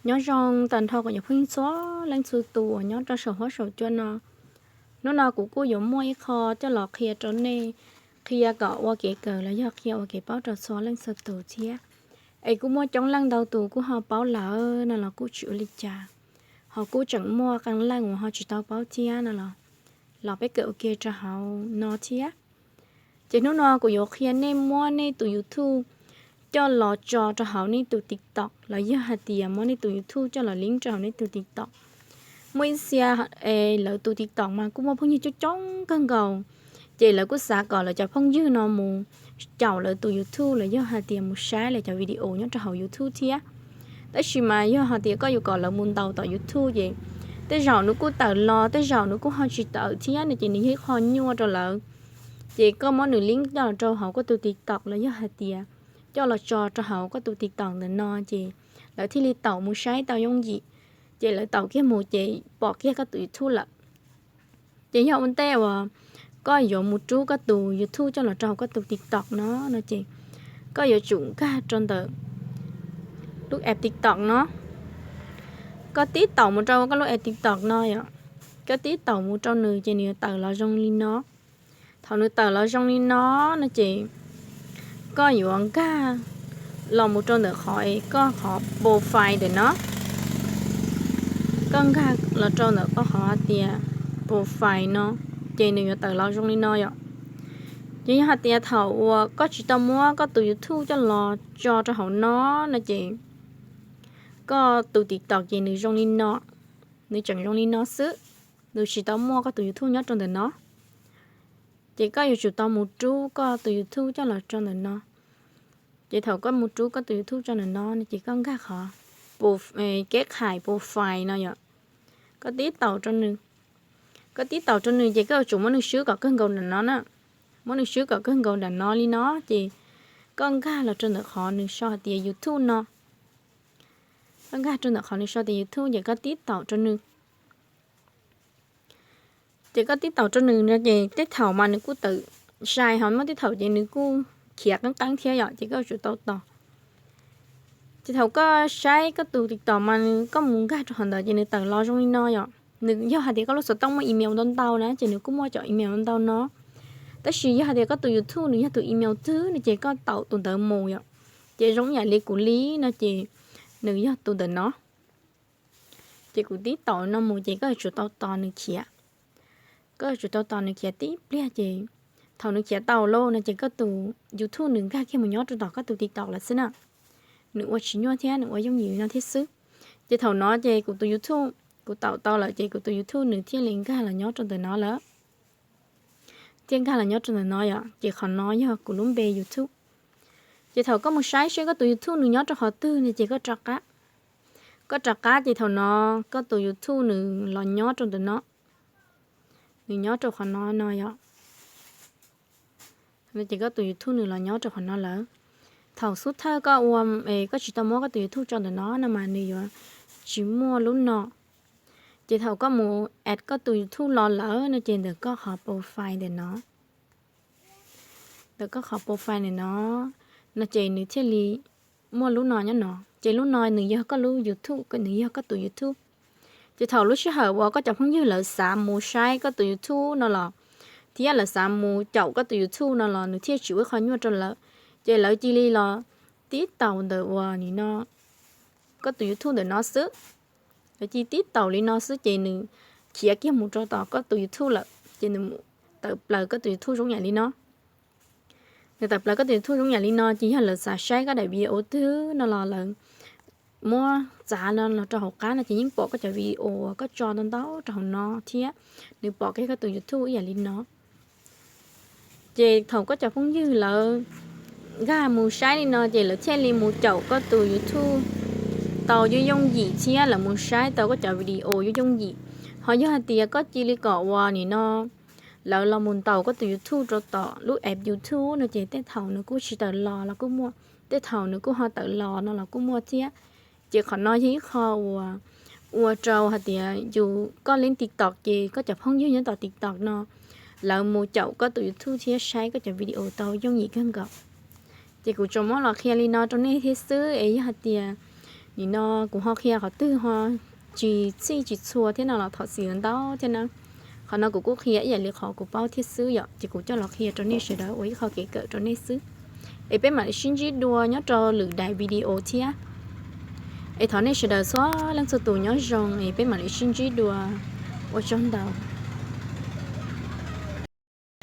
Nyob zoo tag nrho kuv cov phooj ywg txhua leej txhua tus uas nyob rau saum huab saum cua no. Hnub no kuv kuj yuav muaj ib qho coj los qhia rau nej, qhia kom ua kev kawm los yog qhia ua kev paub rau txhua leej txhua tus thiab. Es kuj muaj coob leej ntau tus kuj ho paub lawm no los kuj tsis ua li cas, ho kuj tseem muaj qee leej uas ho tsis tau paub thiab no los, los peb kawm ua ke rau hauv no thiab. Ces hnub no kuv yuav qhia nej muab nej tus YouTube coj los tso rau hauv nej tus TikTok los yog hais tias muab nej tus YouTube coj los link rau hauv nej tus TikTok. Muaj ib txhia lawv tus TikTok mas kuj muaj phooj ywg coob coob kawg nkaus, ces lawv kuj xav kom lawv cov phooj ywg no mus caum lawv tus YouTube los yog hais tias mus saib lawv cov video nyob rau hauv YouTube thiab. Tab sis mas yog hais tias koj yuav kom lawv mus ntaus tom YouTube ces tej zaum nws kuj tawm los, tej zaum nws kuj ho tsis tawm thiab no ces nws yog ib qho nyuaj rau lawv. Ces koj muab nws link coj los rau hauv koj tus TikTok los yog hais tias coj los tso rau hauv koj tus TikTok ntawm no ces lawv thiaj li taum mus saib tau yooj yim. Ces lawv taum kiag mus ces pom kiag koj tus YouTube lawm. Ces yog ua ntej uas koj yuav mus rub koj tus YouTube coj los rau hauv koj tus TikTok no no ces koj yuav tsum nkag rau ntawm lub app TikTok no. Koj tib taum mus rau koj lub app TikTok no yom, koj tib taum mus rau nws ces nws yuav tawm los zoo li no. Thaum nws tawm los zoo li no no ces koj yuav nkag los mus rau ntawm qhov es koj qhov profile ntawm no. Koj nkag los rau ntawm koj qhov hais tias profile no, ces nws yuav tawm los zoo li no yom. Ces yog hais tias thaum uas koj tsis tau muab koj tus YouTube coj los tso rau hauv no no ces koj tus TikTok ces nws zoo li no, nws tseem zoo li no xwb, nws tsis tau muaj koj tus YouTube nyob rau ntawm no. Ces koj yuav tsum tau mus rub koj tus YouTube coj los rau ntawm no. Ces thaum koj mus rub koj tus YouTube tso ntawm no no ces koj nkag qhov kev khais profile no yom. Koj tib taum rau nws, koj tib taum rau nws ces koj yuav tsum muab nws swb kom kawg nkaus nram no na. Muab nws swb kom kawg nkaus nram no li no ces koj nkag los rau ntawm qhov nws sau hais tias YouTube no. Koj nkag rau ntawm qhov nws sau tias YouTube ces koj tib taum rau nws. Ces koj tib taum rau nws no ces tej thaum mas nws kuj tawm sai, ho muaj tej thaum ces nws kuj khiav qeeb qeeb thiab yom, ces koj yuav tsum tau tos. Ces thaum koj saib koj tus TikTok mas nws, koj mus nkag rau qhov ntawd ces nws tawm los zoo li no yom. Nws yog hais tias koj lub xov tooj muaj email ntau ntau na ces nws kuj muaj cov email ntau ntau no. Tab sis yog hais tias koj tus YouTube nws yog tus email twg no ces koj taum tus ntawd mus yom. Ces zoo yam li kuv li no ces nws yog tus ntawm no. Ces kuv tib taum no mus ces koj yuav tsum tau tos nws khiav. Koj yuav tsum tau tos nws khiav tib pliag ces thaum nws khiav tau lawm no ces koj tus YouTube nws nkag kiag mus nyob rau tom koj tus TikTok lawm xwb na. Nws ua tsis nyuaj thiab nws ua yooj yim li no thiab xwb. Ces thaum no ces kuv tus YouTube, kuv taum tau lawm ces kuv tus YouTube nws thiaj li nkag los nyob rau ntawm no lawm. Thiaj nkag los nyob rau ntawm no yom, ces qhov no yog kuv lub npe YouTube. Ces thaum koj mus saib seb koj tus YouTube nws nyob rau qhov twg no ces koj rov qab. Koj rov qab ces thaum no koj tus YouTube nws los nyob rau ntawm no. Nws nyob rau qhov no no yom. Ces koj tus YouTube nws los nyob rau qhov no lawm. Thaum xub thawj koj ua, koj tsis tau muab koj tus YouTube tso ntawm no no mas nws yuav tsis muaj lub no. Ces thaum koj mus add koj tus YouTube los lawm no ces ntawm koj qhov profile ntawm no, ntawm koj qhov profile ntawm no, no ces nws thiaj li muaj lub no nyob no. Ces lub no nws yog koj lub YouTube, nws yog koj tus YouTube. Ces thaum lub sij hawm uas koj cov phooj ywg lawv xav mus saib koj tus YouTube no los, thiab lawv xav mus caum koj tus YouTube no los nws thiaj tsis ua ib qho nyuaj rau lawv. Ces lawv cia li los tib taus ntawm uas nim no koj tus YouTube ntawm no xwb. Lawv cia li tib taus li no xwb ces nws khiav kiag mus rau tom koj tus YouTube lawm, ces nws tawm plaws koj tus YouTube zoo yam li no. Nws tawm plaws koj tus YouTube zoo yam li no ces yog lawv xav saib koj daim video twg no los lawv muab txav no los rau hauv qab no ces yeej pom koj cov video uas koj tso ntau ntau rau hauv no thiab nws pom kiag koj tus YouTube ib yam li no. Ces thaum koj cov phooj ywg lawv nkag mus saib li no ces lawv thiaj li mus caum koj tus YouTube tau yooj yooj yim thiab lawv mus saib tau koj cov video yooj yooj yim. Ho yog hais tias koj cia li kom uas nim no lawv los mus ntaus koj tus YouTube rau tom lub app YouTube no ces tej thaum nws kuj tsis tawm los los kuj muaj, tej thaum nws kuj ho tawm los no los kuj muaj thiab. Ces qhov no yog ib qho uas ua rau hais tias yus koj lub TikTok ces koj cov phooj ywg nyob tom TikTok no lawv mus caum koj tus YouTube thiab saib koj cov video tau yooj yim kawg nkaus. Ces kuv tsuas muab los qhia li no rau nej thiab xwb es yog hais tias Nim no kuv ho qhia qhov twg ho tsis txhij tsis txhua thiab no los thov txim ntau thiab na. Qhov no kuv kuj qhia ib yam li qhov kuv paub thiab xwb yom, ces kuv coj los qhia rau nej sawv daws ua ib qho kev kawm rau nej xwb. Es peb mam li sib ntsib dua nyob rau lwm daim video thiab. Es thov nej sawv daws txhua leej txhua tus nyob zoo es peb mam li sib ntsib dua. Ua tsaug ntau.